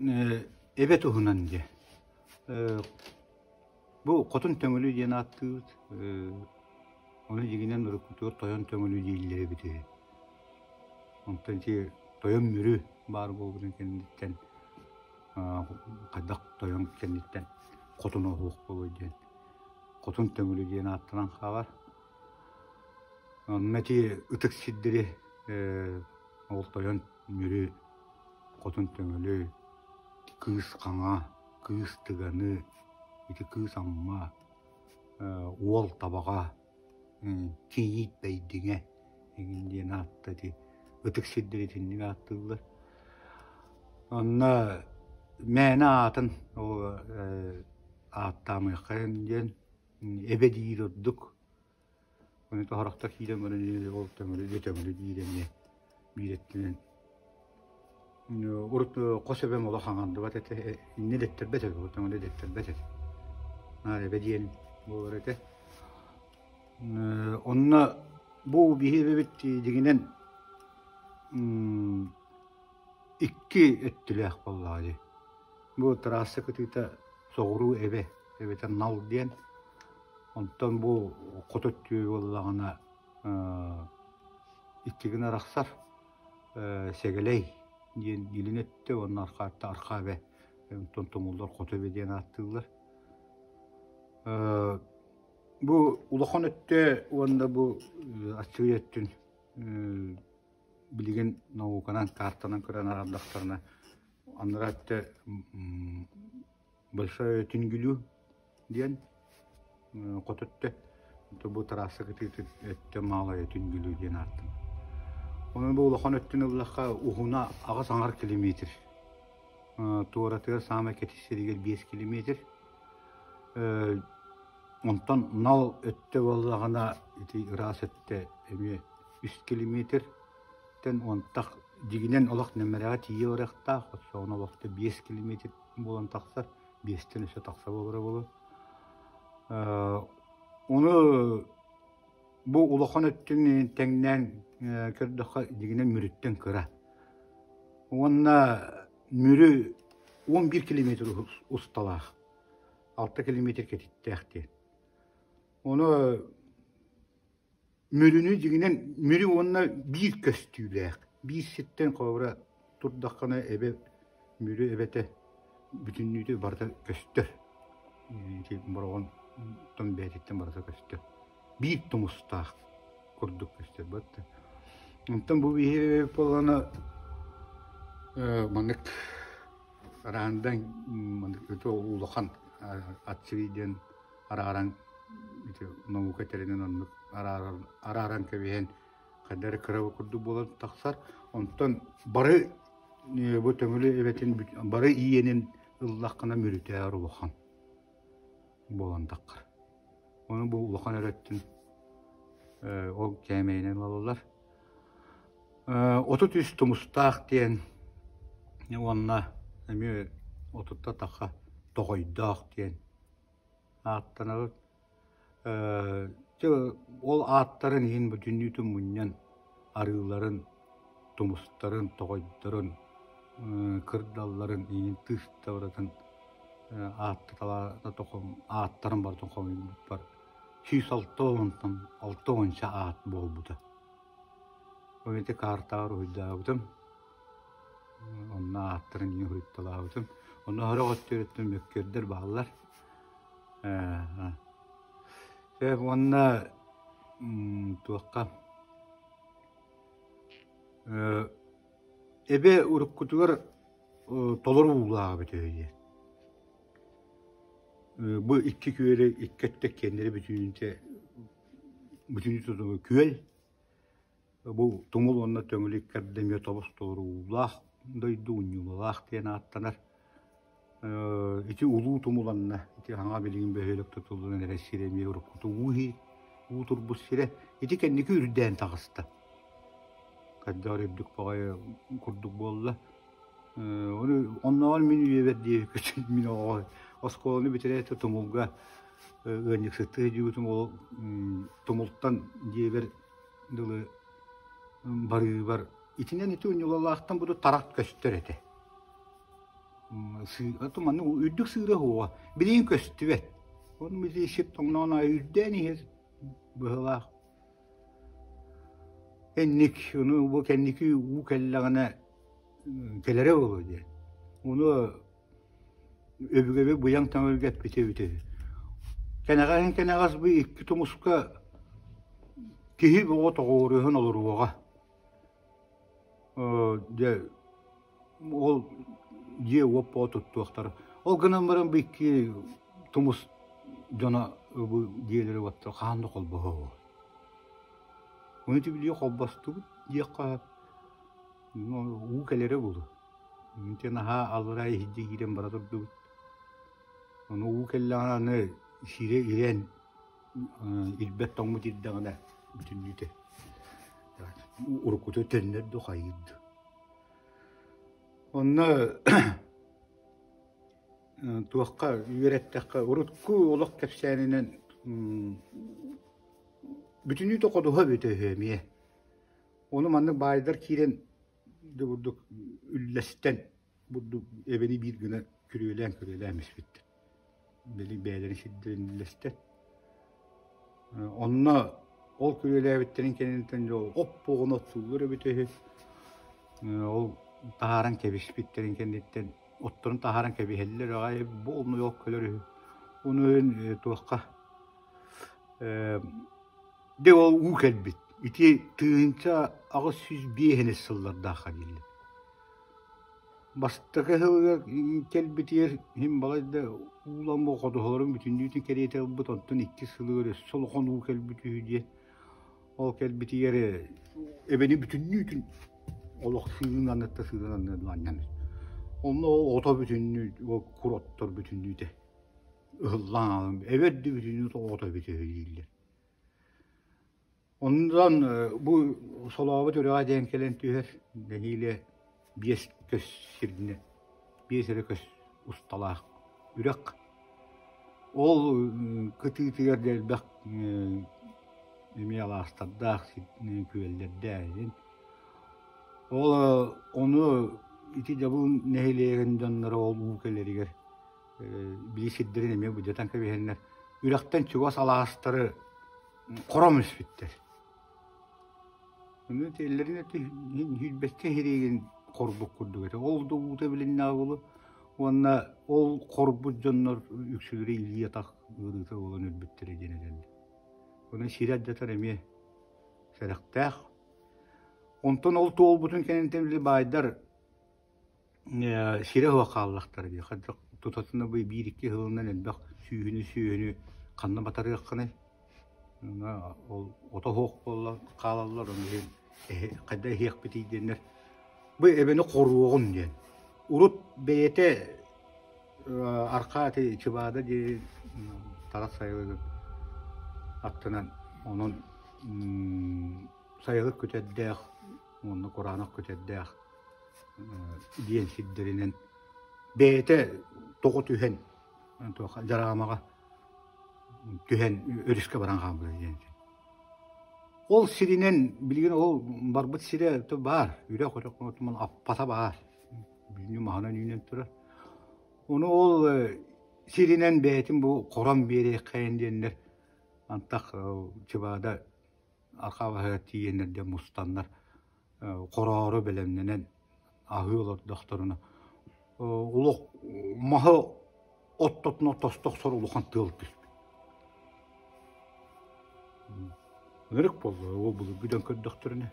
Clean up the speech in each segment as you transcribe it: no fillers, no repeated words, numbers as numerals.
Эбэ туһунан диэ. Бу Хотун Төҥүлү диэн ааттыыбыт. Ону дьиҥинэн уруккутугар Тойон Төҥүлү дииллэр эбит үһү. Онтон ити Тойон Мүрү баар буолбутун кэнниттэн хайдах тойон кэнниттэн хотун оһуох буолуой диэн Хотун Төҥүлү диэн ааттанан хаалар. Онно ити ытык сирдэри ол Тойон Мүрү, Хотун Төҥүлү, Кыыс Хаҥа, Кыыс Тыганы, ити Кыыс Амма, Уол Табаҕа, Кийиит Бэйдиҥэ эҥин диэн аатта ити ытык сирдэри итинник ааттыыллар. Онно мээнэ аатын ол ааттаамыаххайын диэн эбэ диир ордук. Ону тоһорохтор киирэн баран ол төҥүрү төҥүрү диир эмиэ биир өттүнэн. Урут хос эбэм олох хаҥардыбат этэ, инньэ дэттэрбэт этэ, төҥүрү дэттэрбэт этэ. Наар эбэ диэн буолар этэ. Онно бу биһи эбэбит дьиҥинэн икки өттүлээх буоллаҕа дии. Бу трасса кытыыта соҕуруу эбэ эбэтэр Нал диэн. Онтон бу хоту өттү буоллаҕына икки гына арахсар. Сэгэлэй диэн илин өттө уонна арҕаа өттө Арҕаа эбэ. Онтон тумуллар Хоту эбэ диэн ааттыыллар. Бу улахан өттө уонна бу аччыгый өттүн билигин науканан, картанан көрөн араардахтарына анараа өттө Большое Түнгүлүү диэн хоту өттө, бу трасса кытыытын өттө Малая Түнгүлүү диэн ааттанар. Онон бу улахан өттүн ыллахха уһуна 8 километр, туоратыгар саамай кэтит сиригэр 5 километр. Онтон Нал өттө буоллаҕына ити ыраас өттө эмиэ 3 километртэн уонтах дьигинэн олох нэмэрэҕэ тиийэ барыахтаах, оччоҕуна олохто 5 километр буолан тахсар, биэстэн өссө тахса буолара буолуо. Ону бу улахан өттүн тэҥнээн көрдөххө дьигинэн Мүрүттэн кыра. Уонна Мүрү 11 километр усталаах, 6 километр кэтиттээх диэн. Ону Мүрүнү дьиҥинэн Мүрү уонна биир көстүүлээх. Биир сиртэн холобура турдаххына эбэ Мүрү эбэтэ бүтүннүүтэ барыта көстөр. Ити Бороҕонтон бэйэтиттэн барыта көстөр. Биир тумустаах курдук көстөр бытта. Онтон бу биһиги буоллаҕына маннык араандан маннык өтө улахан аччыгый диэн арааран ити наука тэринэн оннук арааран, арааран кэбиһэн хайда эрэ кыра курдук буолан тахсар. Онтон бары бу Төҥүлү эбэтин бары иэнин ыллаххына мүрүтээр улахан буолан таххар. Ону бу улахан өрөттүн ол кээмэйинэн ылаллар. 33 тумустаах диэн уонна эмиэ отутта таха тоҕойдоох диэн ааттанабыт. Дьэ ол ааттарын иһин бүтүннүүтүн мунньан арыыларын, тумустарын, тоҕойдорун, кырдалларын иһин тыыстабыратын ааттарын барытын хомуйбуппар 160-тан 60 аат буолбута. Ол ити картаҕа уруһуйдаабытым. Онно ааттарын иһин уруһуйталаабытым. Онно сорох өттүгүттэн мөккүөрдэр бааллар. Ээ уонна туохха эбэ уруккутугар толору уулаах эбит үһү диэн. Бу икки күөлү икки өттө иккиэннэрэ бүтүүнүтэ бүтүннүү күөл Бу тумул уонна төҥүлү икки эмиэ тобус толоруулаах дойду унньуулалаах диэн ааттанар. Ити улуу тумуланна, ити хаҥа билигин бөһүөлэк тутуллан эрэр сирэ эмиэ уруккута уу уу турбут сирэ. Ити кэнники үрдээн таҕыста. Хайдах эрэ үрдүк баҕайы курдук буолла. Ону оннооҕор мин үйэбэр диэбиккэ мин оҕо оскуоланы бүтэрээт тумулга ыанньыксыттыы сылдьыбытым ол тумултан дьиэбэр дылы барыыбар итинэн ити унньулалаахтан буду тарат көстөр этэ. Маннык үрдүк сыыра суоҕа. Билигин көстүбэт. Ону били сир тоҥноон аайы үрдээн иһэр быһыылаах. Инник, ону бу кэнники уу кэллэҕинэ кэлэрэ буолуо диэн. Ону өбүгэбит быйаҥ таҥарга эппитэ эбитэ үһү. Кэнэҕэһин кэнэҕэс бу икки тумуска киһи бөҕө тоҕуоруһан олоруоҕа. Дьэ ол дьиэ-уот бөҕө туттуохтара. Ол гынан баран бу икки тумус дьоно бу дьиэлэри-уоттары хаһан да холбоһуо. Ону ити били холбостубут диэххэ уу кэлэрэ буолуо. Ити наһаа аллараа иһирдьэ киирэн бара турдубут. Ону уу кэллэҕинэ аны сирэ ирэн ирбэт тоҥмут ирдэҕинэ бүтүннүүтэ уруккута төннөр дуу хайыыр дуу. Онно туохха үөрэттэххэ урукку олох кэпсээнинэн бүтүннүүтэ ходуһа эбитэ үһү эмиэ. Ону маннык баайдар киирэн дьэ бурдук үллэстэн бурдук эбэни биир гына күрүөлээн-күрүөлээн испиттэр. Били бэйэлэрин сирдэрин үллэстэн. Онно ол күрүөлээбиттэрин кэнниттэн дьэ оп-оҕуну оттууллар эбитэ үһү. Ол таһааран кэбиспиттэрин кэнниттэн отторун таһааран кэбиһэллэр аҕай бу онно ол кэлэр үһү. Ону иһин туохха Дьэ ол уу кэлбит. Ити 1805 сыллардаахха дииллэр. Бастакы сылыгар кэлбитигэр иһин балайда ууламмыт ходуһаларын бүтүннүүтүн кэриэтэ ылбыт, онтон иккис сылыгар өссө улахан уу кэлбит үһү диэн. Ол кэлбитигэр эбэни бүтүннүүтүн олох сыырын анныттан сыырын анныттан анньан. Онно ол ото бүтүннүү, ол кур оттор бүтүннүүтэ ыһыллан хаалан эбэ үрдү бүтүннүү ото эбитэ үһү дииллэр. Онтон бу Солообут үрэҕэ диэн кэлэн түһэр нэһиилэ биэс көс сиринэн, биэс эрэ көс усталаах үрэх. Ол кытыытыгар да элбэх эмиэ алаастардаах күөллэрдээх. Ол ону ити Дьабыл нэһилиэгин дьонноро ол уу кэлэригэр били сирдэрин эмиэ былдьатан кэбиһэннэр үрэхтэн чугас алаастары хором испиттэр. Ону этэллэрин сүүрбэччэ иһириигин хорбут курдук этэ. Ол да уута билиннэҕэ буолуо. Уонна ол хорбут дьоннор үксүлэрэ илии-атах ыарыыта буолан өлбүттэрэ диэн этэллэр. Онон сири алдьатар эмиэ сэрэхтээх. Онтон ол туолбутун кэнниттэн били баайдар сирэ суох хааллахтара дии. Хайдах тутатына бу биир-икки сылынан элбэх сүүһүнү-сүүһүнү ханна батарыаххыный? Ол ото суох буолла хаалаллар, ону иһин хайдах иһиэхпитий диэннэр бу эбэни хоруоҕун диэн. Урут бэйэтэ архаа ити Чыбаада диэн Тарас сайылыгын аттынан онон сайылык күтэрдээх уонна кураанах күтэрдээх диэн сирдэринэн бэйэтэ тоҕо түһэн туох дьараамаҕа түһэн өрүскэ баран хаалбыта диэн. Ол сиринэн билигин ол барбыт сирэ баар, үрэх үрэх аппата баар, бүтүннүү маһынан үүнэн турар. Ону ол сиринэн бэйэтин бу хорон биэриэххэйин диэннэр антах Чыбаада архаабаһыгар тиийэннэр дьэ мустаннар хороору бэлэмнэнэн аһыы олордохторуна олох маһы оттотуна тосто охсор улахан тыал түспүт. Ынырык буолла ол былыргы дьон көрдөхтөрүнэ.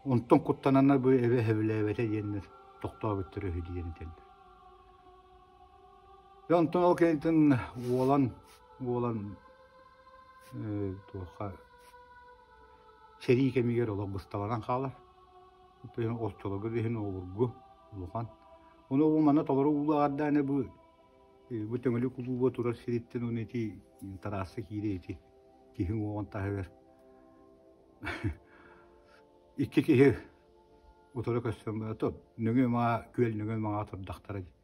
Онтон куттананнар бу эбэ сөбүлээбэтэ диэннэр тохтообуттар үһү диэн этэллэр. Дьэ онтон ол кэнниттэн уолан уолан туохха сэрии кэмигэр олох бысталанан хаалар. Оччолорго да иһин обургу улахан. Ону ол манна толору уулааҕардааны бу бу Төҥүлү кулууба турар сириттэн уонна ити трасса киирэ ити киһи уҥуоҕун таһыгар икки киһи утары көстөн нөҥүө маҥаа күөл нөҥүө маҥаа турдахтара дии.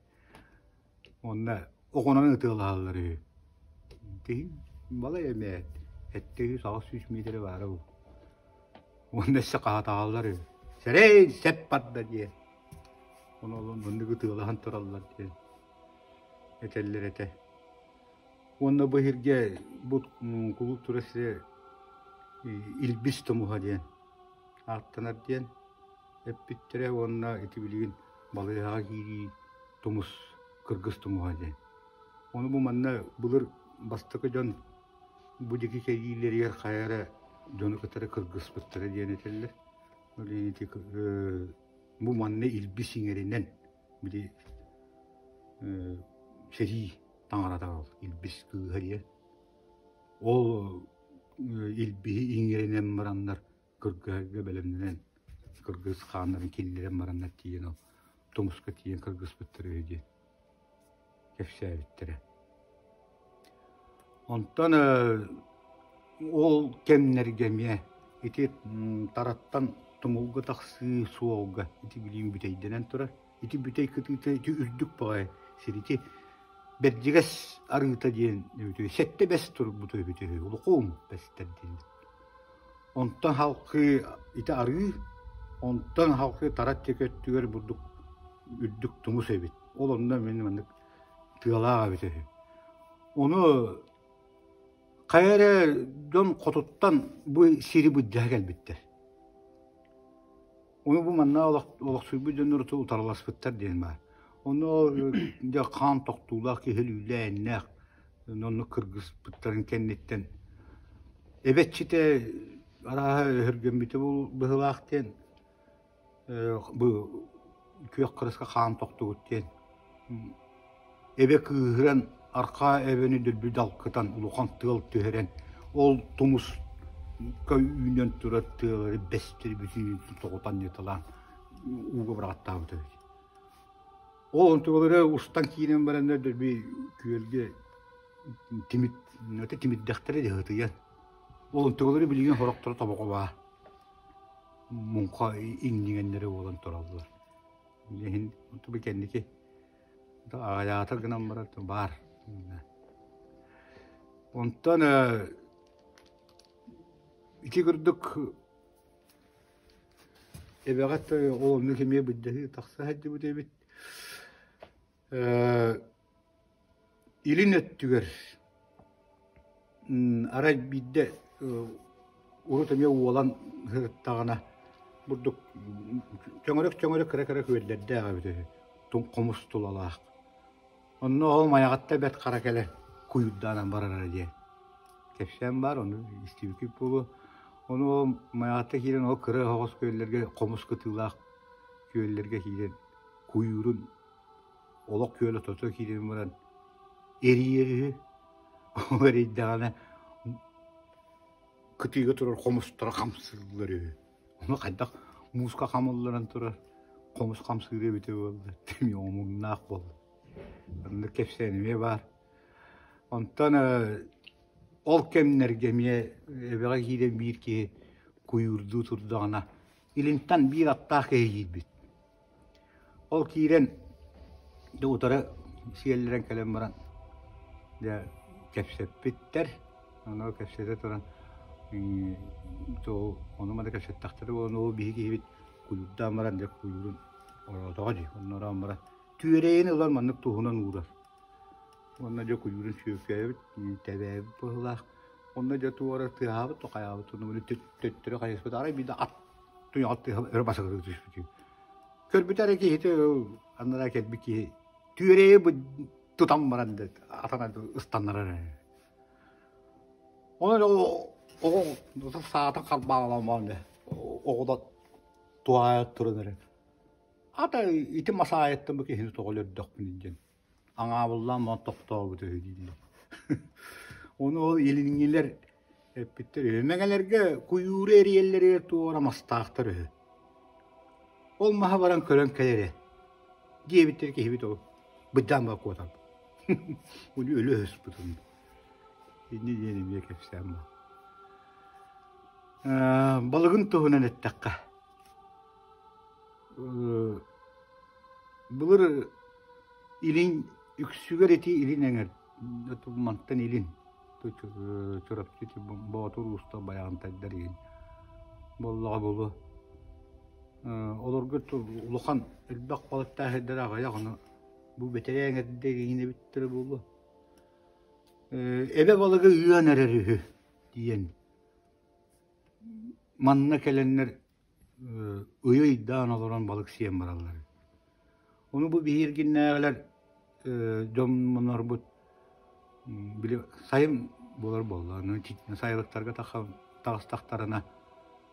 Уонна оҕонон ытыалаһаллар үһү. Киһи балай эмэ 700-800 миэтэрэ баара бу. Уонна өссө хаһатаҕаллар үһү. Сэрэй, сэп барда диэн. Ону оннук ытыалаһан тураллар диэн этэллэр этэ. Уонна бу иһиргэ бу кулууп турар сирэ Илбис тумуһа диэн ааттанар диэн эппиттэрэ уонна ити билигин балыыһаҕа киирии тумус кыргыс тумуһа диэн. Ону бу манна былыр бастакы дьон бу диэки кэлиилэригэр хайа эрэ дьону кытары кыргыспыттара диэн этэллэр. Ол иһин ити бу манна илбис иҥэринэн били сэрии таҥарата ол илбис кыыһа диэн. Ол илбиһи иҥэринэн бараннар кыргыһарга бэлэмнэнэн кыргыз хааннарын киллэрэн бараннар тиийэн ол тумуска тиийэн кыргыспыттар үһү диэн кэпсээбиттэрэ. Онтон ол кэмнэргэ эмиэ ити Тараттан тумулга тахсыы суолга ити билигин бүтэйдэнэн турар. Ити бүтэй кытыыта ити үрдүк баҕайы сир ити Бэрдьигэс арыыта диэн эбитэ үһү, сэттэ бэс турбута эбитэ үһү, улукуум бэстэр диэн. Онтон халкыы ити арыы, онтон халкыы Тарат диэки өттүгэр бурдук үрдүк тумус эбит. Ол онно мин маннык тыалаах эбитэ үһү. Ону хайа эрэ дьон хотуттан бу сири былдьаһа кэлбиттэр. Ону бу манна олохсуйбут дьоннор утарыласпыттар диэн баар. Ону дьэ хаан тохтуулаах киһи өлүүлээннээх онно кыргыспыттарын кэнниттэн эбэтчитэ арааһа өһүргэммитэ быһыылаах диэн бу күөх кырыска хаан тохтубут диэн Эбэ кыыһыран, арҕаа эбэни дөлбү далкытан, улахан тыал түһэрэн, ол тумуска үүнэн турар тыалары бэстэри бүтүннүү тоҕутан ньыталаан ууга быраҕаттаабыт эбит. Ол онтугалары устан киирэн бараннар дөлбү күөлгэ тимит тимирдэхтэрэ дьаһытыйан. Ол онтугалары билигин сорохторо тобоҕо баар. Муҥха иҥниҥэннэрэ буолан тураллар. Иһин бу кэнники аҕыйаатар гынан барар баар. Онтон ити курдук эбэҕэ ол оннук эмиэ былдьаһыы тахса сылдьыбыт эбит. Илин өттүгэр арай биирдэ урут эмиэ уолан сырыттаҕына бурдук чөҥөрөк-чөҥөрөк кыра-кыра күөллэрдээх эбит үһү хомус тулалаах. Онно ол Майаҕатта Бэрт Хара кэлэн куйуурдаанан барара диэн кэпсээн баар, ону истибиккит буолуо. Ону ол Майаҕатта киирэн ол кыра оһоҕос күөллэргэ хомус кытыылаах күөллэргэ киирэн куйуурун олох күөл ортото киирэн баран эрийэр үһү. Ол эрийдэҕинэ кытыыга турар хомустара хамсыыллар үһү. Ону хайдах мууска хамылларан турар хомус хамсыыра эбитэ буолла, эмиэ омуннаах буолла. Оннук кэпсээн эмиэ баар. Онтон ол кэмнэргэ эмиэ эбэҕэ киирэн биир киһи куйуурдуу турдаҕына илинтэн биир аттаах киһи киирбит. Ол киирэн дьэ утары сиэллэрэн кэлэн баран дьэ кэпсэппиттэр. Ону кэпсэтэ туран ону-маны кэпсэттэхтэрэ буолан ол биһиги киһибит куйуурдаан баран дьэ куйуурун ороотоҕо дии. Онно ороон баран түөрэйин ылан маннык туһунан уурар. Уонна дьэ куйуурун сүөкээбит, тэбээбит быһыылаах. Онно дьэ туох эрэ тыаһаабыт, хайаабыт, онно төттөрү хайыспыт. Арай биирдэ ат туйаҕа тыаһа өрө басыгырыы түспүт. Көрбүтэ эрэ киһитэ анараа кэлбит киһи түөрэйи тутан баран атана ыстаннарар эрэ. Онон оҕо саатын харбаалаан оҕото туһаайа туран эрэ. Ата ити масаайыттан бу киһини тоҕо өлөрдөхпүн диэн аҥаабыллаан баран тохтообут үһү дииллэр. Ону ол илиҥҥилэр эппиттэр үһү. Мэҥэлэргэ куйууру эрийэллэригэр туора мастаахтар үһү. Ол маһа баран көрөн кэлэрэ диэбиттэр киһибит ол быдьаан ба куотан. Уну өлө өспүтүн. Инни диэн эмиэ кэпсээн бу. Балыгын туһунан эттэххэ Былыр илин үксүгэр ити илин эҥэр мантан илин Чурапчы Боотур ууста Байаҕантайдар иһин буоллаҕа буолуо. Олорго улахан элбэх балыктаах сирдэрэ аҕыйах, ону бу бэтэрээ эҥэрдэ иҥин эбиттэрэ буолуо. Эбэ балыгы ыан эрэр үһү диэн манна кэлэннэр ыйы ыйдаан олорон балык сиэн бараллар. Ону бу биһиргиннээҕилэр дьоммунорбут били сайын буолар буолла. Сайылыктарга таҕыстахтарына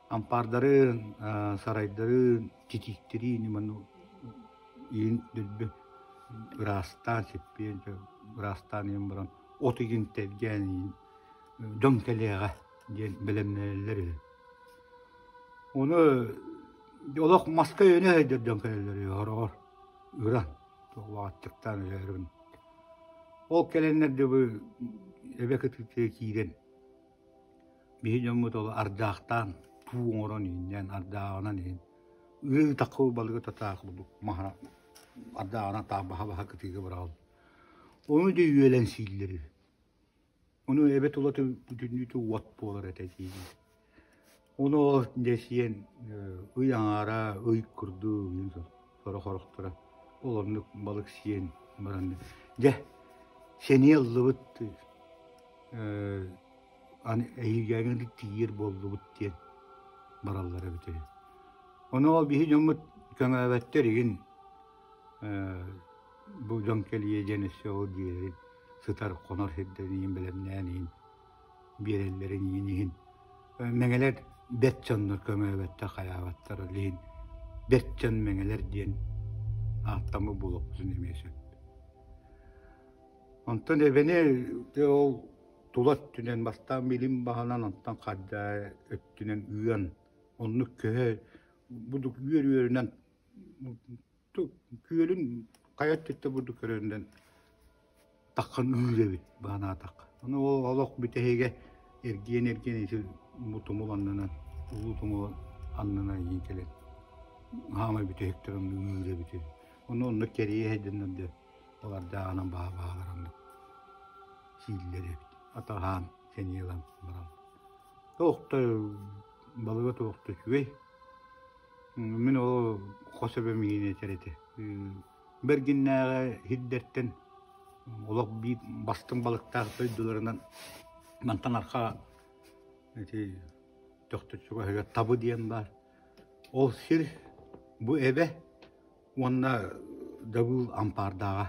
ампаардарын, сарайдарын, титииктэрин манна иин дөлбү ыраастаан сиппиэн ыраастаан иһэн баран от игин тэлгээн иин дьон кэлиэҕэ диэн бэлэмнэнэллэр үһү. Ону олох маска өйөнө сылдьар дьон кэлэллэр үһү хороҕор ыран туох өлөөрүн. Ол кэлэннэр дьэ бу эбэ кытыытыгар киирэн биһи дьоммут ол ардаахтаан туу оҥорон иһиннээн ардааҕынан иһин ыы таккы балыгы татаах курдук маһа ардааҕынан таах баһа-баһа кытыыга быраҕал. Ону дьэ үөлэн сииллэр үһү. Ону эбэ тула бүтүннүүтэ уот буолар этэ дииллэр. Ону ол дьэ сиэн ый аҥаара, ый курдук сорох-сорохторо ол оннук балык сиэн баран дьэ сэниэ ыллыбыт аны эһиилгээҥҥэ тиийэр буоллубут диэн бараллар эбит үһү. Ону ол биһи дьоммут көҥөөбөттөр игин бу дьон кэлиэ диэн өссө ол дьиэлэрин сытар хонор сирдэрин иһин бэлэмнээн иһин биэрэллэрин иһин иһин мэҥэлэр бэрт дьоннор көмөөбөттөр хайаабаттар ол иһин бэрт дьон мэҥэлэр диэн ааттаммыт буолуохпутун эмиэ сөп. Онтон эбэни ол тула өттүнэн бастаан билим баһынан онтон хардаа өттүнэн ыан оннук көһө будук үөр үөрүнэн Күөлүн хайа өттүттэн бурдук көрөрүнэн таххан үүр эбит баҕанаатахха. Ону ол олох бүтэһигэ эргийэн-эргийэн ити бу тумул аннынан, улуу тумул аннынан иһин кэлэн хаамай бүтэһиктэр онно үүр эбит. Ону онно кэрийэ сылдьаннар дьэ олордааҕынан баҕа-баҕалар оннук сииллэр эбит. Атаһаан, сэниэ ылан баран. Туох да балыга туох да үчүгэй. Мин ол хос эбэм иһин этэр этэ. Бэргиннээҕи сирдэртэн олох биир бастыҥ балыктаах дойдуларынан мантан арҕаа ити Төхтүр Табы диэн баар. Ол сир бу эбэ уонна Дабыыл Ампаардааҕа.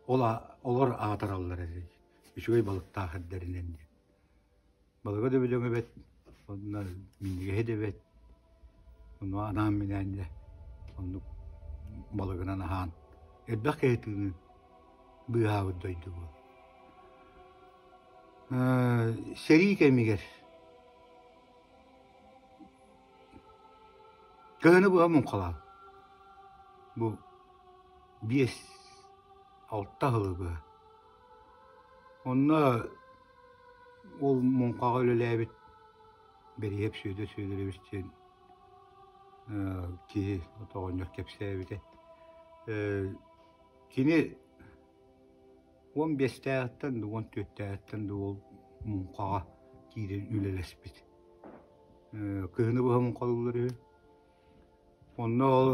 Ол олор аатыраллар этэ. Үчүгэй балыктаах сирдэринэн диэн. Балыга да бөдөҥ эбэт, онно минньигэһи да эбэт, ону анаан-минээн дьэ оннук балыгынан аһаан элбэх киһи тыынын быыһаабыт дойду буолар. Сэрии кэмигэр кыһыны быһа муҥхалаабыт. Бу 5-6 сылы быһа. Онно Ол муҥхаҕа үлэлээбит Бэриэп Сүөдэр Сүөдэрэбис диэн киһи оҕонньор кэпсээбитэ. Кини 15-тээҕиттэн да 14-тээҕиттэн да ол муҥхаҕа киирэн үлэлэспит. Кыһыны быһа муҥхалыыллар үһү. Онно ол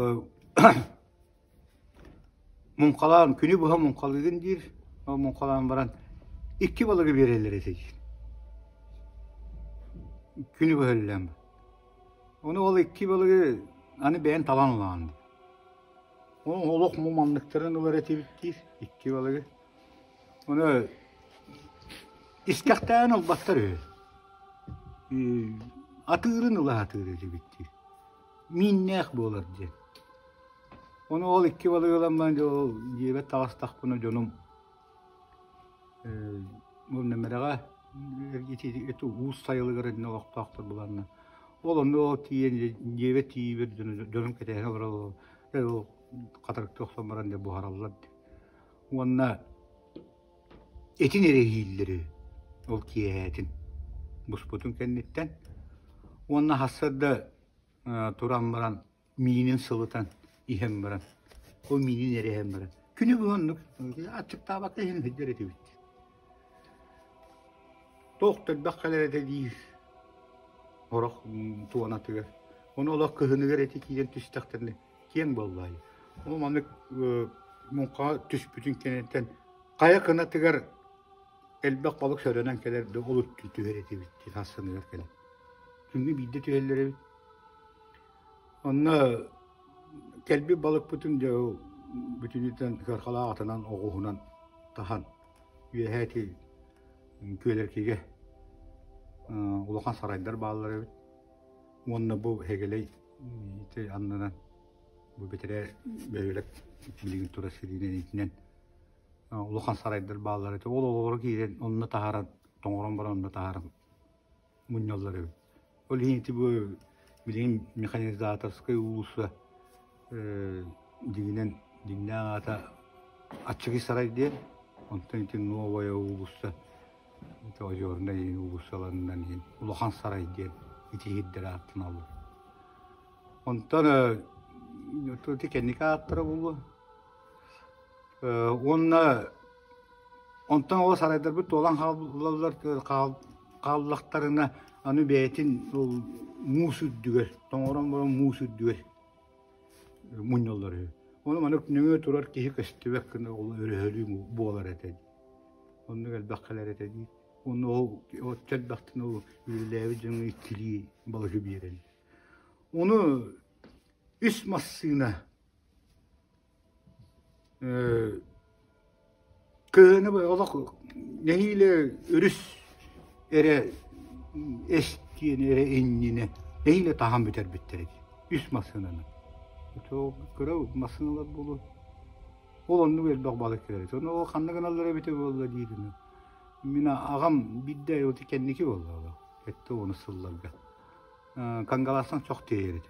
Муҥхалаан, күнү быһа муҥхалыыгын диир, ол муҥхалаан баран икки балыгы биэрэллэр этэ диир. Күнү быһа үлэлээн баран. Ону ол икки балыгы аны бэйэн талан ылаҕын диир. Ол олох муманныктарын ылар этибит диир икки балыгы. Ону искэхтээн ылбаттар үһү. Атыырын ыла сатыыр этибит диир. Мииннээх буолар диэн. Ону ол икки балыгы ылан баран дьэ ол дьиэбэр таҕыстахпына дьонум бу Нэмэрэҕэ ити уус сайылыгар иннэ олохтоохтор буланна. Ол онно ол тиийэн дьиэбэр тиийбит дьонум кэтэһэн олороллор. Ол хатырыктыы охсон баран дьэ буһараллар. Уонна этин эрэ иһииллэр үһү ол киэһээтин буспутун кэнниттэн. Уонна сарсыарда туран баран миинин сылытан иһэн баран, ол миинин эрэ иһэн баран, күнү быһа оннук аччыктаабакка иһэн сылдьар этибит. Туох да элбэх кэлэр этэ диир сорох туонатыгар. Ону олох кыһыныгар эти киирэн түстэхтэринэ киэҥ буоллаҕай. Ол маннык муҥхаҕа түспүтүн кэнниттэн хайа кынатыгар элбэх балык сөрөнөн кэлэр да ол өттүн түһэр этибит дии сарсыныгар кэлэн. Күҥҥэ биирдэ түһэллэр эбит. Онно кэлбит балыкпытын дьэ ол бүтүнүттэн кыархалаах атынан оҕуһунан таһан үөһээ ити Күөлэркигэ улахан сарайдар бааллар эбит. Уонна бу Һэгэлэй ити аннынан бу бэтэрээ бөһүөлэк билигин турар сиринэн итинэн улахан сарайдар бааллар этэ. Ол олоҕор киирэн онно таһааран тоҥорон баран онно таһааран мунньаллар эбит. Ол иһин ити бу билигин механизаторскай уулусса дьиҥинэн дьиҥнээх аата Аччыгый сарай диэн, онтон ити Новая уулусса ити Озернай уулуссаларынан иһин Улахан сарай диэн ити иһирдэр ааттаналлар. Онтон ити кэнники ааттара буолуо. Уонна онтон ол сарайдарбыт туолан хааллаллар хааллахтарына аны бэйэтин ол муус үрдүгэр тоҥорон баран муус үрдүгэр мунньаллар үһү. Ону маннык нөҥүө турар киһи көстүбэт гына ол өрөһөлүү буолар этэ дии. Оннук элбэх кэлэр этэ дии. Уонна ол оччо элбэхтэн ол үлэлээбит дьоҥҥо иккилии балыгы биэрэллэр. Ону үс массыына Кыһыны олох нэһиилэ өрүс эрэ эстиэн эрэ иннинэ нэһиилэ таһан бүтэрбиттэр ити үс массыынаны. Кыра массыыналар буолуо. Ол оннук элбэх балык кэлэр. Ону ол ханна гыналлар эбитэ буолла диирин. Мин аҕам биирдэ ол кэнники буолла сэттэ уонус сылларга. Кангалаастан чох тиэйэр этэ.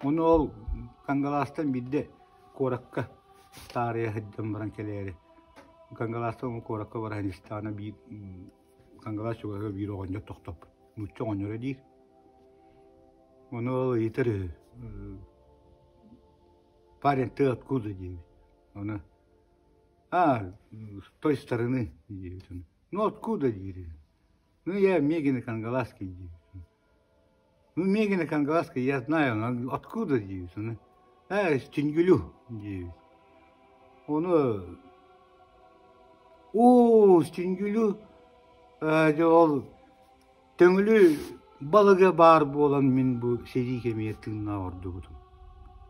Ону ол Кангалаастан биирдэ куоракка таарыйа сылдьан баран кэлээри Кангалаастан куоракка баран истэҕинэ биир Кангалаас чугаһыгар биир оҕонньор тохтоппут. Нуучча оҕонньоро диир. Ону ол ыйытар үһү «Парень, ты откуда?» диэбит. Ону «А, с той стороны» диэбит. «Ну откуда?» диир. «Ну, я Мегино Кангаласский» диэбит. Ну, Мегино Кангаласский, я знаю, но откуда диэбит. Ону «А, из Тюнгюлю» диэбит. Ону «Оо, с Тюнгюлю, дьэ ол Төҥүлү балыга баар буолан мин бу сэрии кэмигэр тыыннаах ордубутум.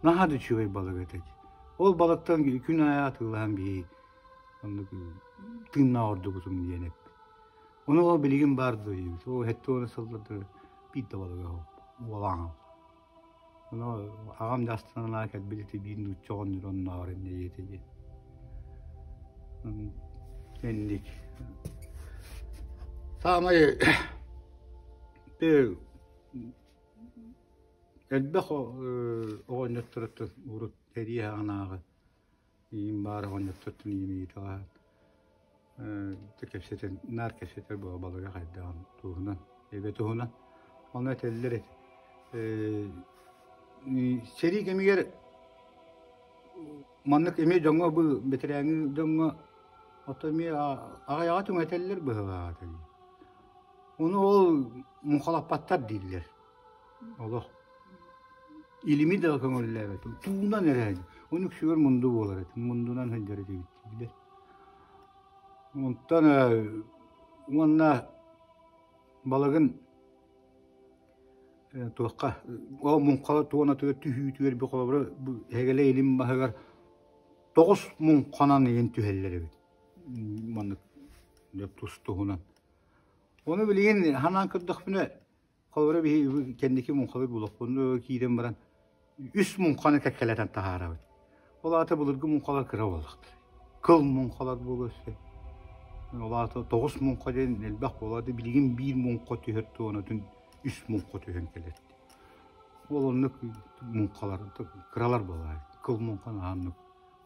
Наһаа да үчүгэй балык этэ дии. Ол балыктан күн аайы атыылаһан биһиги оннук тыыннаах ордубутум диэн эппит. Ону ол билигин баар дуо диэбит. Ол 70 сылларда биир да балыга суох уолаҥал. Ону аҕам да астынан кэлбит ити биир нуучча оҕонньор оннооҕор инньэ диэтэ диэн. Инник. Саамай элбэх оҕонньотторуттан урут сэрии саҕанааҕы ийэм баар оҕонньоттортон ийэм ыйыталаһан кэпсэтэн наар кэпсэтэр буола балыга хайдаҕын туһунан эбэ туһунан ону этэллэр этэ сэрии кэмигэр маннык эмиэ дьоҥҥо бу бэтэрээҥҥи дьоҥҥо ото эмиэ аҕыйаҕа түҥэтэллэр быһыылаах этэ дии ону ол муҥхалаппаттар дииллэр Олох илими да көҥүллээбэт, туунан эрэ Ону үксүгэр мунду буолар этим, мундунан сылдьар этибит дииллэр. Онтон уонна балыгын туохха ол муҥха туонатыгар түһүүтүгэр бу холобура бу эһэгэлэ илим баһыгар тоҕус муҥханан иһин түһэллэр эбит. Маннык тус туһунан. Ону билигин ханаан көрдөхпүнэ Холобура биһи кэнники муҥхалыыр булуохпун киирэн баран үс муҥханы кэккэлэтэн таһаарабыт. Ол аата былыргы муҥхалар кыра буоллахтар. Кыл муҥхалар буолуо өссө. Ол аата тоҕус муҥха диэн элбэх буолаат билигин биир муҥха түһэр туонатын үс муҥха түһэн кэлэр. Ол оннук муҥхалар кыралар буолар. Кыл муҥха наһаа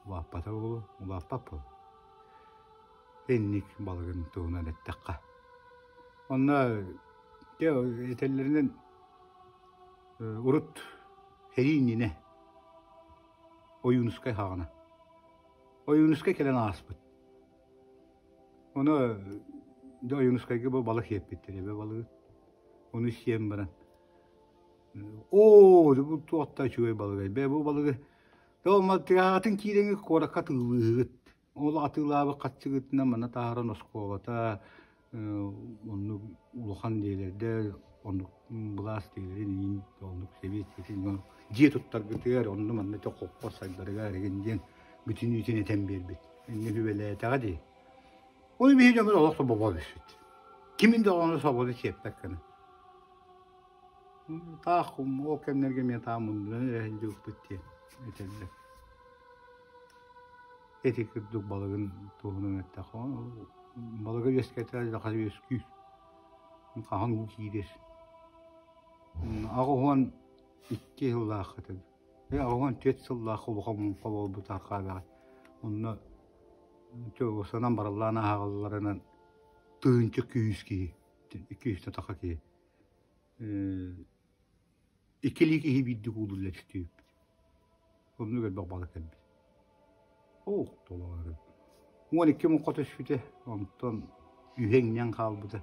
улааппата буолуо, улааппат буолуо. Инник балыгын туһунан эттэххэ. Онно Дьэ, этэллэринэн урут сэрии иннинэ Ойуунускай хаҕана. Ойуунускай кэлэн ааспыт. Ону дьэ Ойуунускайга бу балык сиэппиттэр эбэ балыгы. Ону сиэн баран. Оо, бу туох да үчүгэй балыгай. Бээ бу балыгы тыаатын киирэҥҥит куоракка атыылыыгыт. Ол атыылаабыт хаччыгытынан манна таһааран оскуолата оннук улахан дьиэлэрдэ оннук былаас дьиэлэрин иин оннук сэбиэт дьиэ туттаргытыгар онно манна холкуос сайдарыгар игин диэн бүтүннүүтүн этэн биэрбит. Инньэ сүбэлээтэҕэ дии. Ол биһи дьоммут олох да бобо түспүт. Кимин да оҕону собону сиэппэт гына. Таах ол кэмнэргэ эмиэ таах мундунан эрэ сылдьыбыппыт диэн этэллэр. Ити курдук балыгын туһунан эттэххэ, балыгы үөскэтэр дьахар үөскүүр. Хаһан уу киирэр. 82 сыллаах этим. 84 сыллаах улахан муҥха буолбут архаабаҕа. Онно санан барыллаан ааҕалларынан тыһыынча күүс киһи, 200 таха киһи. Иккилии киһи биирдик уулулла түстүүппүт. Оннук элбэх балык кэлбит. Ох, толоору. 12 муҥха түспүтэ, онтон үһэ иҥнэн хаалбыта.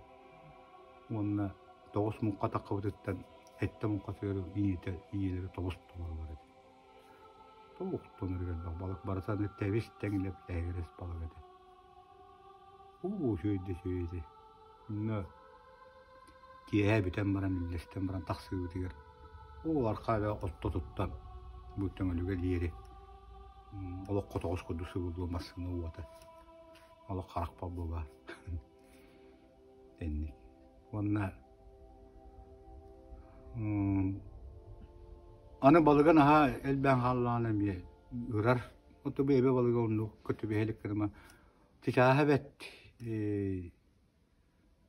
Уонна тоҕус муҥха таххыбытыттан сэттэ муҥха сыыры ийэтэ ийэлэрэ тоҕус толорулар этэ. Тоҕус тонор элбэх балык барыта тэбис тэҥ лэп-лэһигирэс балык этэ. Уу, үчүгэй да үчүгэй этэ. Онно киэһэ бүтэн баран үллэстэн баран тахсыыбытыгар ол архаабыга ортотуттан бу Төҥүлүгэ диэри олох хотоҕос курдук сыбыллыа массыына уота олох харахпар буолаар инник уонна аны балыга наһаа элбээн хааллаҕына эмиэ ырар оту бу эбэ балыга оннук көтүбэһэ илик гыныма чычааһа бэт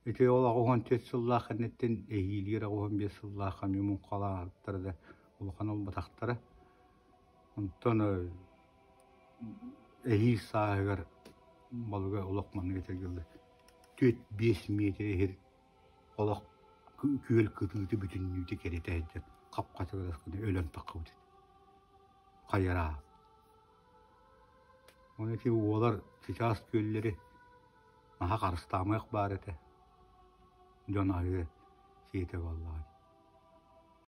Ити ол 84 сыллаах кэнниттэн эһиилигэр 85 сыллаах эмиэ муҥхалаабыттара да улахан ылбатахтара. Онтон эһиил сааһыгар балыга олох маннык этэргэ дылы 4-5 миэтэрэ иһэр олох күөл кытыыта бүтүннүүтэ кэритэ сылдьан хап-хатыгырас гына өлөн таххыбыт этэ. Хайараап. Ону ити уолар чычаас күөллэри Наһаа харыстаамыах баар этэ. Дьон аһыы сиэтэ буоллаҕа дии.